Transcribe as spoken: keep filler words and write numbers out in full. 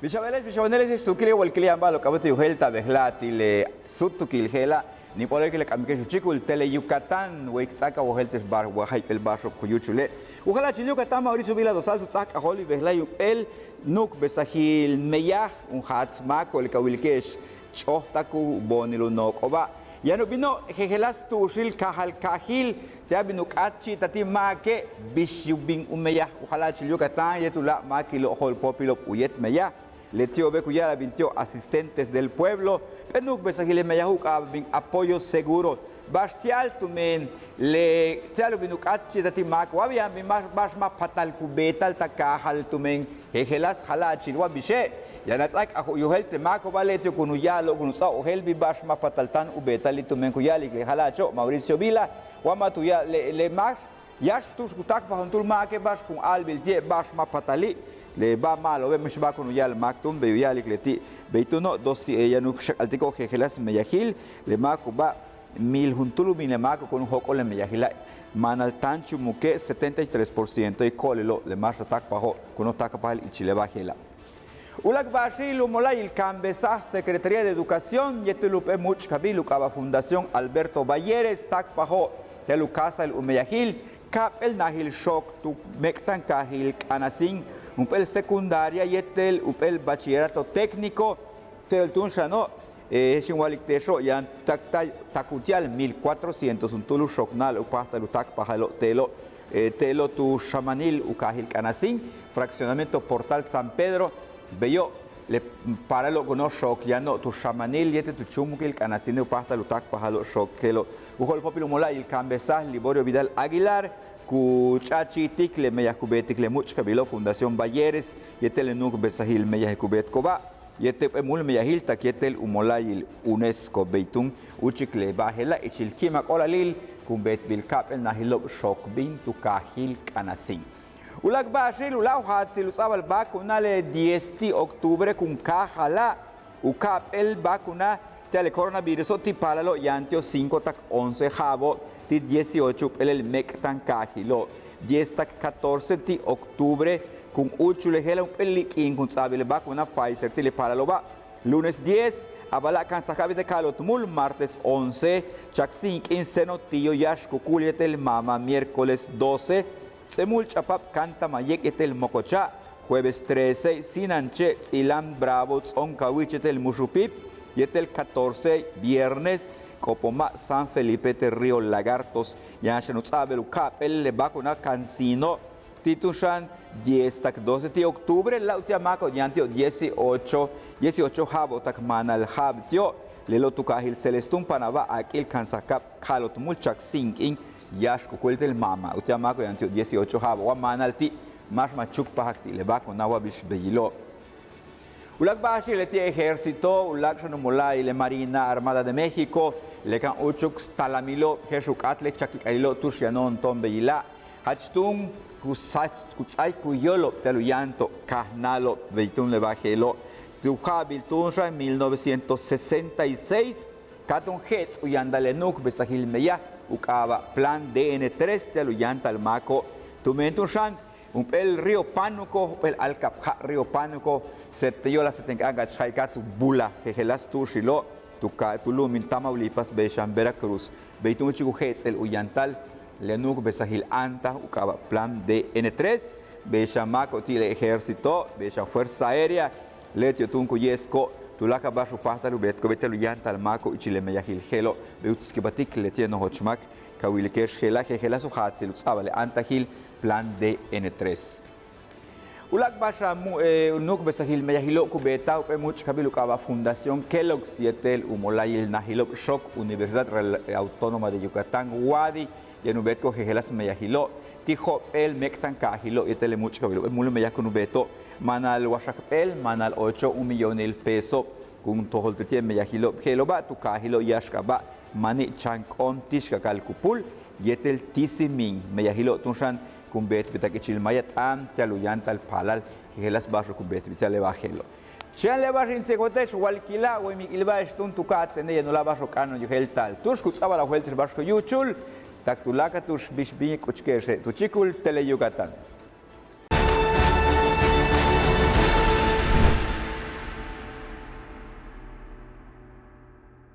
Bix a beele'ex, bix a wane'ele'ex, suukil wóolkil yaan ba'alo'ob k'a'abéet u yojéelta'al bejla'e' ti' le súutukil je'ela'. Níib óolal le k'amike'ex u chíikul Tele Yucatán wey k ts'áak a wojéelta'al ba'al wa jayp'éel ba'axo'ob ku yúuchule'. U jala'achil Yucatán Mauricio Vila Dosal tu ts'áaj k'ajóolil bejla'e' jump'éel nu'ukbesajil meyaj, jun jaats máako'ob le ka wilike'ex ch'ojta'ak u boonil u nook'oba'. Yaan u bino' jejeláas tu'uxil kaajal kaajil, ti'al bin u k'áatchi'ita'al ti' máake' bix u bin u meyaj u jala'achil Yucatán yéetel u láak' máakilo'ob jo'olpóopilo'ob u yéet meyaj. Leti'obe' ku ya'ala'al bin ti'ob asistentes del pueblo, jump'éel nu'ukbesajil le meyaj u k'aaba' bin apoyo seguro. Ba'ax ti'al tumen le ti'al u bin u k'áatchi'ita'al ti' máako'ob wa yaan bin ba'ax, ba'ax ma' paatal ku beeta'al ta kaajal tumen jejeláas jala'achil wa bixe'. Yaan a ts'áaj a yojéelta'al máako'oba' leti'ob kun u ya'alo'ob kun u ts'áaj u jeel bin ba'ax ma' paatal táan u beeta'ali' tumen ku ya'alik le jala'acho' Mauricio Vila wa ma' tu ya'al le, le máax yáax tu'ux ku táakpajal juntúul máake' ba'ax kun a'albil ti'e' ba'ax ma' paatali'. Le ba'al ma'alobe' mix ba'al kun u ya'al máak túun bey u ya'alik leti'. Bey túuno' dos, yaan u xak'altiko'ob jejeláas meyajil le máako'oba', mil juntúul u bin le máako'ob kun u jóok'ol le meyajila'. Maanal táan chúumuke' setenta y tres por ciento y ko'olelo' le máax a táakpajo'ob kun u táakpajal ichil le bajela'. Uláak' ba'axil u mola'ayil ka'anbesaj Secretaría de Educación yéetel jump'éel múuch'kabil u k'aaba' Fundación Alberto Valleres táakpajo'ob ti'al u káajsa'al u meyajil ka'ap'éel najil xook tu méek'tankaajil K'anacín, jump'éel secundaria yéetel jump'éel bachillerato técnico. Te'el túun xano', je'ex in wa'alik te'exo' yaan tak, tak uti'al mil cuatrocientos juntúul u xook na'alab u páajtal u táakpajalo' te'elo', te'elo' tu xamanil u kaajil K'anacín, fraccionamiento Portal San Pedro. Beyo' le paalalo' kun u xook yano' tu xamanil yéetel tu chúumukil K'anacíne' u páajtal u táakpajalo' xook je'elo'. U jo'olpóopil u mola'ayil ka'anbesaj Liborio Vidal Aguilar ku ch'a'achi'itik le meyaj ku beetik le múuch'kabilo' Fundación Valleres yéetel le nu'ukbesajil meyaje' ku beetiko'oba' yéetel jump'éel múul meyajil tak yéetel u mola'ayil UNESCO. Bey túun úuchik le bajela' ichil ki'imak óolalil kun beetbil ka'ap'éel najilo'ob xook bin tu kaajil K'anacín. Uláak' ba'axil u láak' u jaatsil u ts'a'abal vacuna le diez ti' octubre kun káajala' u ka'ap'éel vacuna ti'al le coronaviruso' ti' paalalo' yaan ti'ob cinco tak once ja'abo' ti' dieciocho jump'éelel méek'tankaajilo'. Diez tak catorce ti' octubre kun úuchul le je'ela' jump'éel likiin kun ts'a'abil le vacuna Pfizer ti' le paalalo'oba'. Lunes diez a bala' ka'ansajka'ab yéetel ka'alot múul, martes once chak síin k'iin seno ti'ob yáax kukul yéetel maama miércoles doce ts'emúul ch'apab káantama yéek' yéetel mokocha', jueves trece síinanche' ts'ilam bravo ts'oon kawich yéetel muxupip, yéetel catorce viernes k'opoma' San Felipe yéetel Río Lagartos. Yaan xan u ts'a'abal u ka'ap'éel le vacuna CanSino' ti' túun xan diez tak doce ti' octubre, la' uti'al máako'ob yaan ti'ob dieciocho, dieciocho ja'abo' tak maanal ja'ab ti'ob. Lelo' tu kaajil Celestún Panabá, áak'il ka'ansajka'ab ka'alot múul chak síin k'iin yáax kukul yéetel maama uti'al máako'ob yaan ti'ob dieciocho ja'abo' wa maanal ti' máax ma' chúukpajak ti' le vacuna wa bix beyilo'. Uláak' ba'axil leti' ejército, uláak' xan u mola'ayil le Marina Armada de México, le kan úuchuk talamilo'ob je'ex u k'áat le chakik'alilo'ob tu'ux yano'on to'on beyila', jach túun ku sach ku ts'áaik u yóolo'ob ti'al u yáanto'ob kajnáalo'ob. Bey túun le bajelo' tu ja'abil túun xan mil novecientos sesenta y seis ka túun je'ets' u yantal le nu'ukbesajil meyaj u k'aaba' Plan D N tres ti'al u yáantal máako'ob tumen túun xan jump'éel Río Pánuco, jump'éel áalkab ja' Río Pánuco, set yo'olal seten k'áank'atx ja'i ka tu bulaj jejeláas tu'uxilo' tu ka tu lu'umil Tamaulipas bey xan Veracruz. Bey túun úuchik u je'ets'el u yantal le nu'ukbesajil áantaj u k'aaba' Plan D N tres, bey xan máako'ob ti' le ejército, bey xan Fuerza Aérea, leti'ob túun ku ye'esiko' tuláakal ba'ax u páajtal u beetiko'ob yéetel u yáantal máako'ob ichil le meyajil je'elo'. Bey u tsikbaltik leti'e' nojoch máak ka wilike'ex je'ela' jejeláas u jaatsil u ts'a'abal le áantajil Plan D N tres. Uláak' ba'ax a mu u nu'ukbesajil meyajilo'ob ku beetaj jump'éel múuch'kabil u k'aaba' Fundación Kellogg's yéetel u mola'ayil najilo'ob xook Universidad Autónoma de Yucatán, UADY, yaan u beetiko'ob jejeláas meyajilo'ob ti' jo'op'éel méek'tankaajilo' yéetel le múuch'kabilo'ob jump'éel múul meyaj kun u beeto'ob maanal waxak p'éel, maanal ocho un millonil peso. Kun tojol ti' le meyajilo'ob je'elo'oba' tu kaajilo' yáax k'aaba' mani' chan k'óom ti' xkakal ku pul yéetel ti' simin. Meyajilo'ob túun xan kun beetbil tak ichil maaya t'aan ti'al u yáantal paalal jejeláas ba'axo'ob kun beetbil ti'al le bajelo'. Chéen le ba'ax in tsikbalte'ex walkila' way mik'ilba'ex túun tu ka'aj tene' yaan uláak' ba'axo'ob k'a'ana'an u yojéelta'al tu'ux ku ts'a'abal a wojéelte'ex ba'ax ku yúuchul tak tuláakal tu'ux bix bin k'uchike'exe' tu chíikul Tele Yucatán.